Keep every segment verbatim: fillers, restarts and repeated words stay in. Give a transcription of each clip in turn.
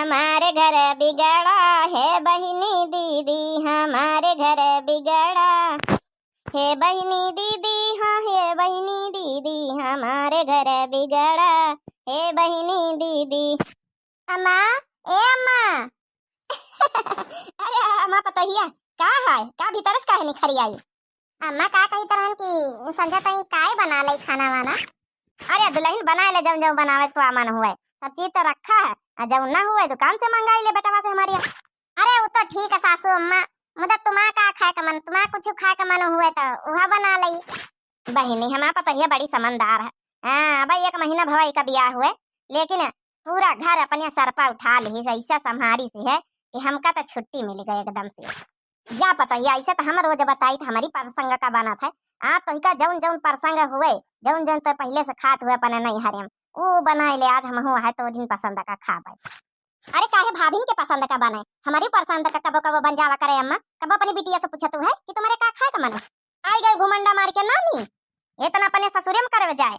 हमारे घर बिगड़ा है बहिनी दीदी, हमारे घर बिगड़ा। हे बहिनी दीदी, हाँ, हे बहिनी दीदी, हमारे घर बिगड़ा, हे बहिनी दीदी। अम्मा, ए अम्मा। अरे अम्मा पतोहिया, का है? का भीतर से काहे निखरी आई? अम्मा का कही तरहन कि संझा ताई काय बना लई खाना वाना? अरे दुलहिन बनाए ले जौन जौन बनावे के मन हुए, सब चीज तो रखा है, आ जौन ना हुए दुकान से मंगाई ले बेटवा से हमारे। अरे वो तो ठीक है सासू अम्मा, मुदा तुम्हार का खाए का मन, तुम्हार कुछ खाए का मन हुए तो उहा बना लई। बहिनी हमार पतोहिया बड़ी समझदार है। हाँ, अब एक महीना भवा का बियाह हुए, लेकिन पूरा घर अपने सर पर उठा ली, ऐसा संभारी सी है कि हमका तो छुट्टी मिल गई एकदम से। जा पतोहिया, ऐसे तो हम रोज बताई तो हमारी प्रसंग का बनत है। आ तो इका जौन जौन प्रसंग हुए, जौन जौन तो पहले से खात हुए अपने नहीं हरेम, वो बनाए ले आज हम हुआ है तो दिन पसंद का खाबे। अरे काहे भाभिन के पसंद का बने, हमारी पसंद का कबो कबो बन जावा करे अम्मा। कबो अपनी बिटिया से पूछत है कि तुम्हारे का खाए का मन है? आई गई घुमंडा मार के नानी, इतना अपने ससुरे में करवे जाए।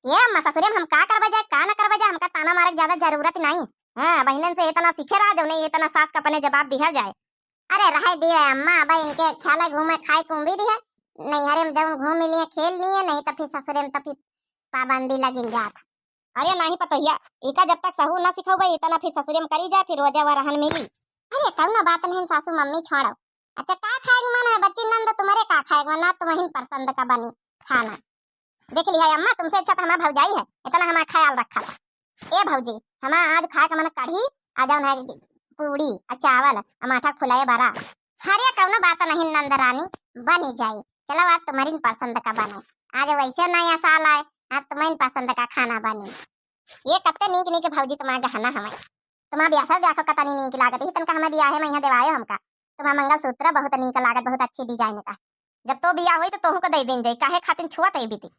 ये अम्मा ससुरे में हम का करवे जाए, का ना करवे जाए, हमका ताना मारे के ज्यादा जरूरत नहीं। हाँ, बहिनन से इतना सीखे रहा जो नहीं इतना सास का अपने जवाब दिया जाए। अरे रहे दिए अम्मा, अब इनके खेले घूमे खाए के उम्र है, नैहरे में जब घूम लिए खेल लिए, नहीं तो फिर ससुरे में तो फिर पाबंदी लगिन जात। अरे नहीं पतोहिया, इका जब तक सहू ना सिखौबे इतना फिर ससुरे में करी जाए, फिर रोजा वा रहन मिली। अरे कौनो बात नहीं सासू मम्मी छोड़ो। अच्छा का खाए के मन है बच्ची नंद, तुम्हारे का खाए के मन, ना तुम्हें पसंद का बनी खाना। देख लिया अम्मा, तुमसे अच्छा तो हमार भौजाई है, इतना हमार ख्याल रखा। ए भौजी, हमार आज खाए का मन कढ़ी, आ जौन है पूड़ी, आ चावल, आ माठा फुलाए बरा। अरे कौनो बात नहीं नंद रानी, बनी जाई। चलो आज तुम्हारी पसंद का बने, आज वैसे नया साल आए, आज तुम्हारी पसंद का खाना बनी। ये कत्ते नीक नीक भौजी तुम्हार गहना हमें, तुम्हार ब्याह देखो कतनी नीक लागत है, तनका हमें ब्याहे में यहाँ देवायो हमका। तुम्हार मंगलसूत्र बहुत नीक लागत, बहुत अच्छी design का। जब तो बियाह होई तो तोहू को दे देन जाई, काहे खातिर छुआ तई बीती।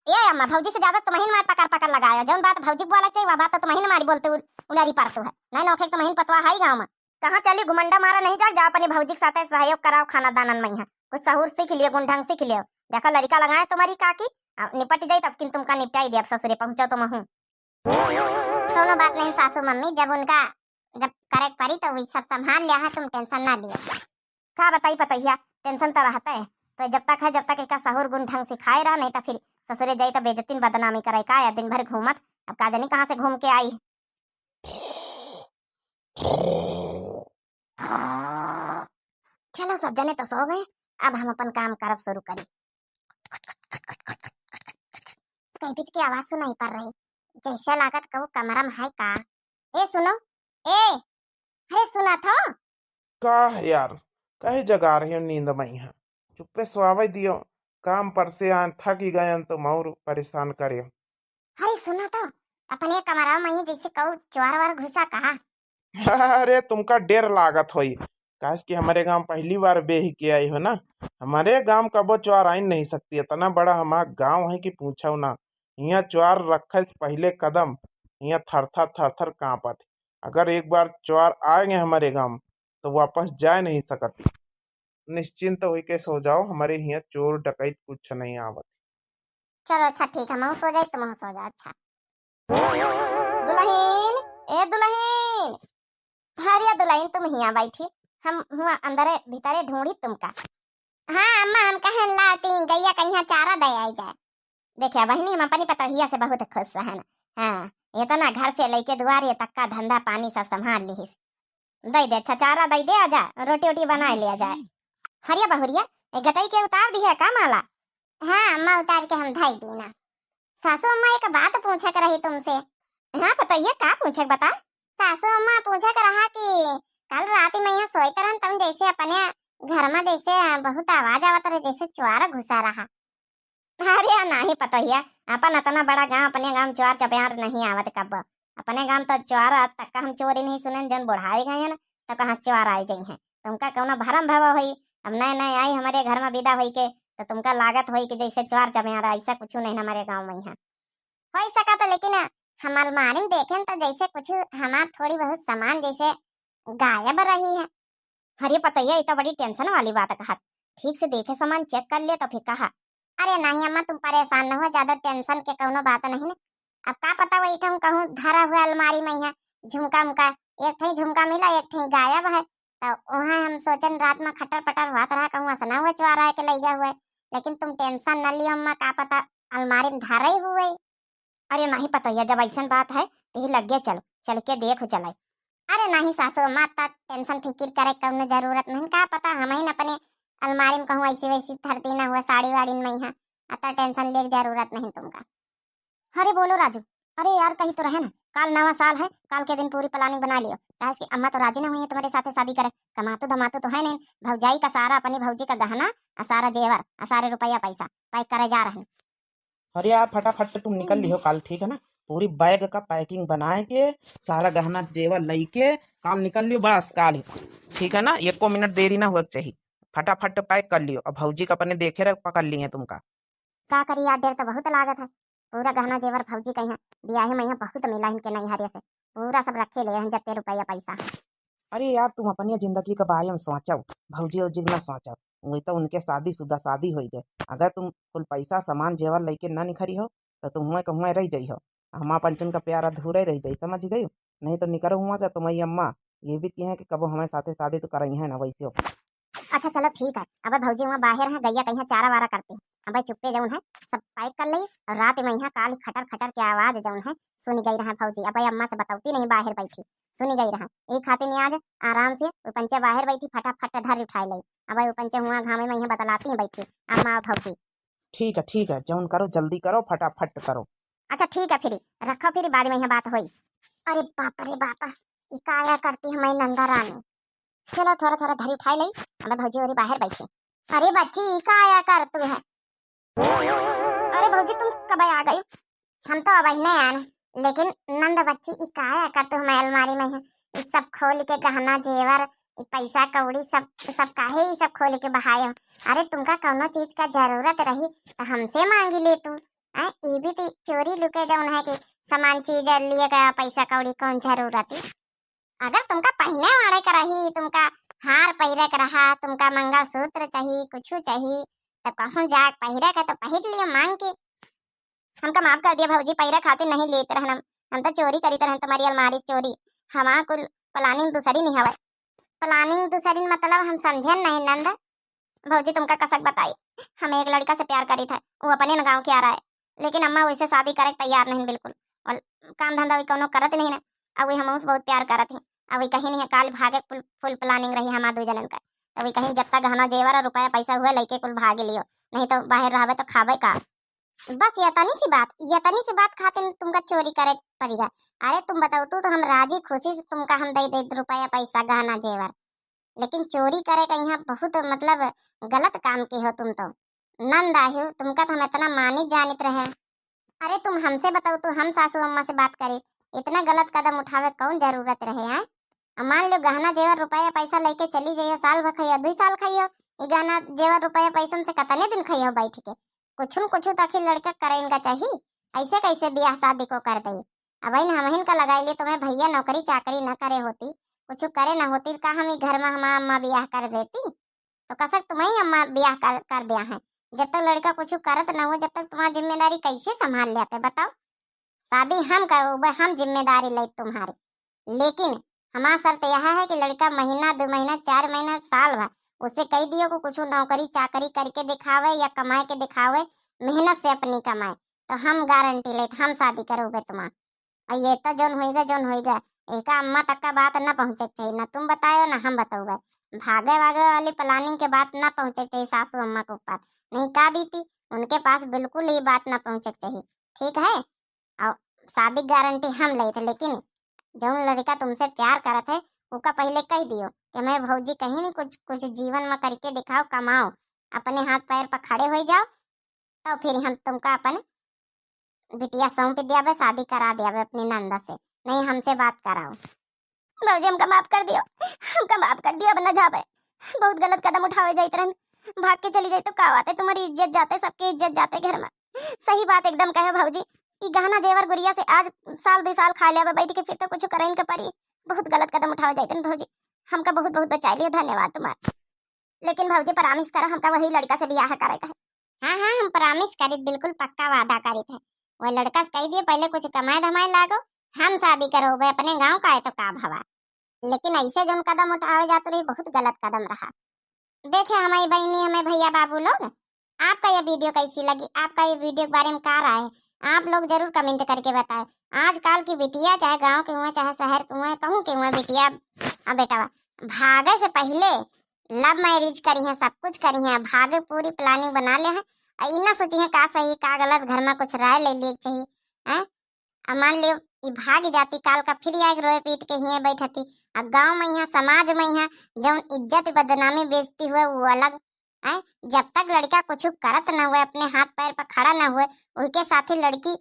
ए अम्मा, भौजी से ज्यादा तुम्हें मार पकड़ पकड़ लगायो, जौन बात भौजी बोला चाहिए वह बात तो तुम्हें मारी बोलते उल-, उलारी पारतो है। नहीं नौखे तुम्हें पतवा है गाँव में। कहाँ चली घुमंडा मारा नहीं जाग, जा अपनी भौजी के साथ सहयोग कराओ खाना दानन में यहाँ। कुछ सहूर सीख लियो, गुण ढंग सीख लियो। देखो लड़का लगाए तुम्हारी काकी, अब निपट जाई तब किन तुमका निपटाई दे, अब ससुरे पहुँचो तुम हूँ। कौनो बात नहीं सासू मम्मी, जब उनका, जब करे के पड़ी तो वही सब संभाल लिया है, तुम tension ना लियो। का बताई पतोहिया, tension तो रहता है, तो जब तक है जब तक एका सहूर गुण ढंग सिखाए रहा, नहीं तो फिर ससुरे जाई तो बेइज्जती न बदनामी करे का, या दिन भर घूमत, अब का जानी कहाँ से घूम के आई। चलो सब जने तो सो गए, अब हम अपन काम करब शुरू करी। कहीं बीच की आवाज सुनाई पड़ रही, जैसे लागत कहू कमरा में है का। ए सुनो, ए, अरे सुना था? का है यार, काहे जगा रहे हो नींद में यहाँ? चुप्पे सोआवे दियो, काम पर से आन थक ही गए तो मौर परेशान करे। अरे सुना तो, अपने कमरा में ही जैसे कहू चोर वार घुसा कहा। अरे तुमका डर लागत होई, काहे कि हमारे गांव पहली बार बेह के आई हो ना। हमारे गांव कबो चोर आई नहीं सकती, इतना बड़ा हमारा गांव है कि पूछो ना। यहाँ चोर रखे से पहले कदम यहाँ थर थर थर थर कांपत। अगर एक बार चोर आ गए हमारे गांव तो वापस जा नहीं सकती। निश्चिंत होके सो जाओ, हमारे यहाँ चोर डकैत कुछ नहीं आवत। चलो अच्छा ठीक है, मैं सो जाए, तुम सो जाओ। अच्छा दुल्हन, ए दुल्हन, हरिया दुल्हन तुम हिया बैठी, हम हुआ अंदरे भीतरे ढूंढी तुमका। हाँ अम्मा, हम कहन लाती गैया कहीं चारा दे आई जाए। देखिया बहिनी, हम अपनी पतोहिया से बहुत खुश हन। हाँ, इतना घर से लेके दुआरे तक का धंधा पानी सब संभाल लिहिस। दे दे, अच्छा चारा दे दे, आजा रोटी ओटी बनाए ले आजा। हरिया बहुरिया, ए गटई के उतार दिया का माला? हाँ अम्मा, उतार के हम धई दीना। सासू अम्मा, एक बात पूछे के रही तुमसे। हाँ बताइए, का पूछे के बता? सासू अम्मा पूछे के रहा कि कल रात में यहाँ सोई तरन तुम जैसे अपने घर में जैसे बहुत आवाज आवत रहे, जैसे चोर घुसा रहा। अरे नाही पतोहिया, अपन इतना बड़ा गांव, अपने गांव में चोर चमार नहीं आवत कब। अपने गांव तो चोर आज तक का हम चोरी नहीं सुनन, जन बुढ़ाए गए हैं ना, तो कहाँ से चोर आए जाई हैं? तुमका कौनो भरम भवा होई, अब नए नए आई हमारे घर में विदा होई के, तो तुमका लागत होई कि जैसे चोर चमार ऐसा कुछ नहीं हमारे गांव में है। हो सकत है, लेकिन हम अलमारी में देखें तो जैसे कुछ हमार थोड़ी बहुत सामान जैसे गायब रही है। अरे पतोहिया, ये तो बड़ी tension वाली बात कहत। ठीक से देखे सामान check कर ले तो फिर कहा। अरे नहीं अम्मा, तुम परेशान न हो, ज्यादा tension के कौनो बात नहीं ने। अब का पता वही ठम कहूँ धरा हुआ अलमारी में है झुमका उमका, एक ठे झुमका मिला, एक ठे गायब है। तो वहाँ हम सोचन रात में खटर पटर हुआ तरह कहूँ असना हुआ चोरा के लइ गया हुआ है। लेकिन तुम tension न लियो अम्मा, का पता अलमारी में धरे हुए। अरे नहीं पतोहिया, जब ऐसन बात है तो ही लग गया, चलो चल के देखो चलाई। अरे नहीं सासू अम्मा, अतना tension फिकिर करे कौनो जरूरत नहीं, का पता हमहिन अपने अलमारी में कहूँ ऐसी वैसी धरती ना हुआ साड़ी वाड़ी में है, अतना tension लेके जरूरत नहीं तुमका। अरे बोलो राजू, अरे यार कही तो रहे ना, काल नवा साल है, काल के दिन पूरी planning बना लियो, काहे कि अम्मा तो राजी ना हुई है तुम्हारे साथे शादी करे, कमातू धमातू तो है नहीं, भौजाई का सारा अपनी भौजी का गहना, आ सारा जेवर, आ सारे रुपया पैसा pack करे जा रहे हैं। अरे यार फटाफट तुम निकल लियो काल, ठीक है ना, पूरी bag का packing बनाए के, सारा गहना जेवर लइके काल निकल लियो, बस काल ही, ठीक है ना, एको मिनट देरी ना होए के चाहिए, फटाफट pack कर लियो। अब भौजी का अपने देखे रह पकड़ लिए तुमका। का करी यार, डर तो बहुत लागत है, पूरा गहना जेवर भौजी का यहाँ बियाहे में यहाँ बहुत मिला इनके नैहरे से, पूरा सब रखे ले हैं जत्ते रुपया पैसा। अरे यार, तुम अपनी जिंदगी के बारे में सोचो, भौजी औजी के ना सोचो। वही तो उनके शादीशुदा शादी होई गए। अगर तुम कुल पैसा, सामान, जेवर लेके ना निखरी हो, तो तुम हुए के हुए रह जाई हो। हमार पंचन का प्यार अधूरे रह जाई, समझ गई? नहीं तो निकरो हुआ से तुम्हारी अम्मा ये भी कहे कि कबो हमारे साथे शादी तो करई है ना वैसे हो। अच्छा चलो ठीक है, अब भौजी वहाँ बाहर है, गैया कहीं चारा वारा करती है, अब चुप्पे जौन है सब pack कर ली और रात में यहाँ काल खटर खटर के आवाज जौन है सुनी गई रहा भौजी। अब अम्मा से बतौती नहीं, बाहर बैठी सुनी गई रहा, एक खातिर नहीं आज आराम से वो पंचे बाहर बैठी फटाफट धर उठाई ली। अब वो पंचे हुआ घामे में यहाँ बतलाती है बैठी अम्मा और भौजी। ठीक है, ठीक है, जौन करो जल्दी करो, फटाफट करो। अच्छा ठीक है, फिर रखो, फिर बाद में यहाँ बात होई। अरे बाप रे बाप, ई काया करती हमारी नंदा रानी। चलो थोड़ा थोड़ा धरी उठाई लई, अब भौजी ओरी बाहर बैठी। अरे बच्ची, ई काया कर तू है? अरे भौजी, तुम कब आ गई? हम तो अब ही नहीं आने, लेकिन नंद बच्ची, ई काया कर तू हमारे अलमारी में है? ई सब खोल के गहना जेवर, ई पैसा कौड़ी सब, सब काहे ई सब खोल के बहाए हो? अरे तुमका कौनो चीज का जरूरत रही तो हमसे मांगी ले तू। हैं, ई भी तो चोरी लुके जौन है कि सामान चीज लिए का पैसा कौड़ी कौन जरूरत है? अगर तुमका पहिने ओढ़े के रही, तुमका हार पहिरे के रहा, तुमका मंगलसूत्र चाही, कुछु चाही, तो कहूँ जा पहिरे के तो पहिर लियो मांग के। हमका माफ कर दिया भौजी, पहिरे खातिर नहीं लेत रहन हम, हम तो चोरी करीत रहन तुम्हारी अलमारी से चोरी। हमार कुल planning दूसरी नहीं हवे। Planning दूसरी मतलब हम समझेन नहीं नंद। भौजी तुमका कसक बताई, हम एक लड़का से प्यार करीत है, वो अपने न गाँव के आ रहा है, लेकिन अम्मा वैसे शादी करे के तैयार नहीं बिल्कुल। और काम धंधा भी कौनो करत नहीं ना। अब वही हमसे बहुत प्यार करत ही। अब वही कहीं नहीं, काल भागे full, full planning रही हमार दो जनन का। अब वही कहीं जत्ता गहना जेवर और रुपया पैसा हुआ लेके कुल भाग लियो, नहीं तो बाहर रहबे तो खाबे का। बस ये तनी सी बात, ये तनी सी बात खातिर तुमका चोरी करे पड़ेगा। अरे तुम बताओ तू तो हम राजी खुशी से तुमका हम दे दे रुपया पैसा गहना जेवर, लेकिन चोरी करे का यहाँ बहुत मतलब गलत काम के हो तुम तो। नंद आही हो, तुमका तो हम इतना मानित जानित रहे। अरे तुम हमसे बताओ, तो हम सासू अम्मा से बात करी, इतना गलत कदम उठावे कौन जरूरत रहे हैं? अब मान लो गहना जेवर रुपया पैसा लेके चली जाइयो, साल भर खाइयो, दुई साल खाइयो, ये गहना जेवर रुपया पैसन से कतने दिन खाइयो बैठ के? कुछ न कुछ तो आखिर लड़का करे इनका चाहिए, ऐसे कैसे ब्याह शादी को कर दे? अब इन हमहिन का लगाई लिए तुम्हें भैया नौकरी चाकरी न करे होती, कुछ करे न होती का हम ई घर में हमार अम्मा ब्याह कर देती? तो कसक तुम्हें अम्मा ब्याह कर, कर दिया है। जब तक लड़का कुछ करत न हो, जब तक तुम्हारी जिम्मेदारी कैसे संभाल लेते बताओ? शादी हम करोगे, हम जिम्मेदारी ले तुम्हारी, लेकिन हमार शर्त यह है कि लड़का महीना, दो महीना, चार महीना, साल भर, उसे कह दियो कि कुछ नौकरी चाकरी करके दिखावे या कमाए के दिखावे, मेहनत से अपनी कमाए, तो हम गारंटी लेत हम शादी करोगे तुम्हार। और ये तो जौन होइगा, जौन होइगा, एका अम्मा तक का बात ना पहुँचे के चाहिए, ना तुम बतायो ना हम बताओगे। भागे वागे वाली planning के बात ना पहुँचे के चाहिए सासू अम्मा के ऊपर, नहीं का बीती, उनके पास बिल्कुल ही बात ना पहुँचे के चाहिए, ठीक है? और शादी गारंटी हम लेत है, लेकिन जौन लड़का तुमसे प्यार करत है, ओका पहले कह दियो कि मैं भौजी कहीं नहीं, कुछ, कुछ जीवन में करके दिखाओ, कमाओ, अपने हाथ पैर पर खड़े हो जाओ, तो फिर हम तुमका अपन बिटिया सौंप दियाबे, शादी करा दियाबे अपनी नंदा से, नहीं हमसे बात कराओ। भौजी हमका माफ कर दियो, हमका माफ कर दियो, अब न जाबे। बहुत गलत कदम उठावे जाइत रहन, भाग के चली जाई तो का बात है, तुम्हारी इज्जत जाते, सबके इज्जत जाते घर में। सही बात एकदम कहे भौजी, ई गहना जेवर गुरिया से आज साल दो साल खा लेबे बैठ के, फिर तो कुछ करे इनके परी। बहुत गलत कदम उठावे जाइत रहन भौजी, हमका बहुत बहुत बचा लियो, धन्यवाद तुम्हार। लेकिन भौजी promise करो हमका वही लड़का से बियाह करे का है। हाँ हाँ, हम promise करित, बिल्कुल पक्का वादा करित है। वह लड़का से कह दिए पहले कुछ कमाए धमाए लागो, हम शादी करोगे अपने गाँव का है तो का भवा। लेकिन ऐसे जौन कदम उठावे जात रही, बहुत गलत कदम रहा। देखे हमारी बहनी, हमें भैया बाबू लोग, आपका ये वीडियो कैसी लगी, आपका ये वीडियो के बारे में का राय है, आप लोग जरूर कमेंट करके बताएं। आजकल की बिटिया चाहे गांव के हुए, चाहे शहर के हुए, कहूँ के हुए बिटिया, अब बेटा भागे से पहले लव मैरिज करी हैं, सब कुछ करी हैं, भागे पूरी प्लानिंग बना ले हैं। और इन्ना सोची हैं का सही का गलत, घर में कुछ राय ले लिए चाहिए, हैं? अब मान लियो ई भाग जाती, काल का फिर आके रोए पीट के हिये बैठती। आ गाँव में यहाँ, समाज में यहाँ जौन इज्जत बदनामी बेइज्जती हुए वो अलग। हैं, जब तक लड़का कुछ करत न हुए, अपने हाथ पैर पर खड़ा न हुए, उनके साथी लड़की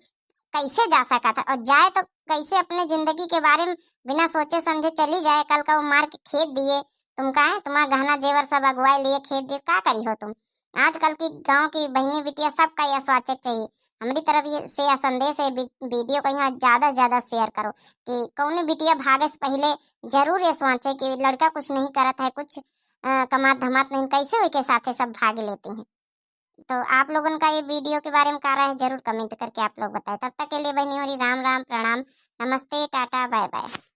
कैसे जा सकत है? और जाए तो कैसे अपने जिंदगी के बारे में बिना सोचे समझे चली जाए? कल का वो मार के खेद दिए, तुम का है, तुम्हारा गहना जेवर सब अगुवाए लिए खेद दिए, का करी हो तुम? आजकल की गांव की बहनी बिटिया सबका यह सोचे के चाहिए। हमारी तरफ ये से यह संदेश है, वी-, वीडियो को यहाँ ज्यादा से ज्यादा शेयर करो कि कौन बिटिया भागे से पहले जरूर ये सोचे कि लड़का कुछ नहीं करत है, कुछ, अ, कमात धमात नहीं, कैसे उनके साथे सब भाग लेती हैं। तो आप लोगन का ये वीडियो के बारे में का राय है, जरूर कमेंट करके आप लोग बताएं। तब तक के लिए बहनी होरी राम राम, प्रणाम, नमस्ते, टाटा, बाय बाय।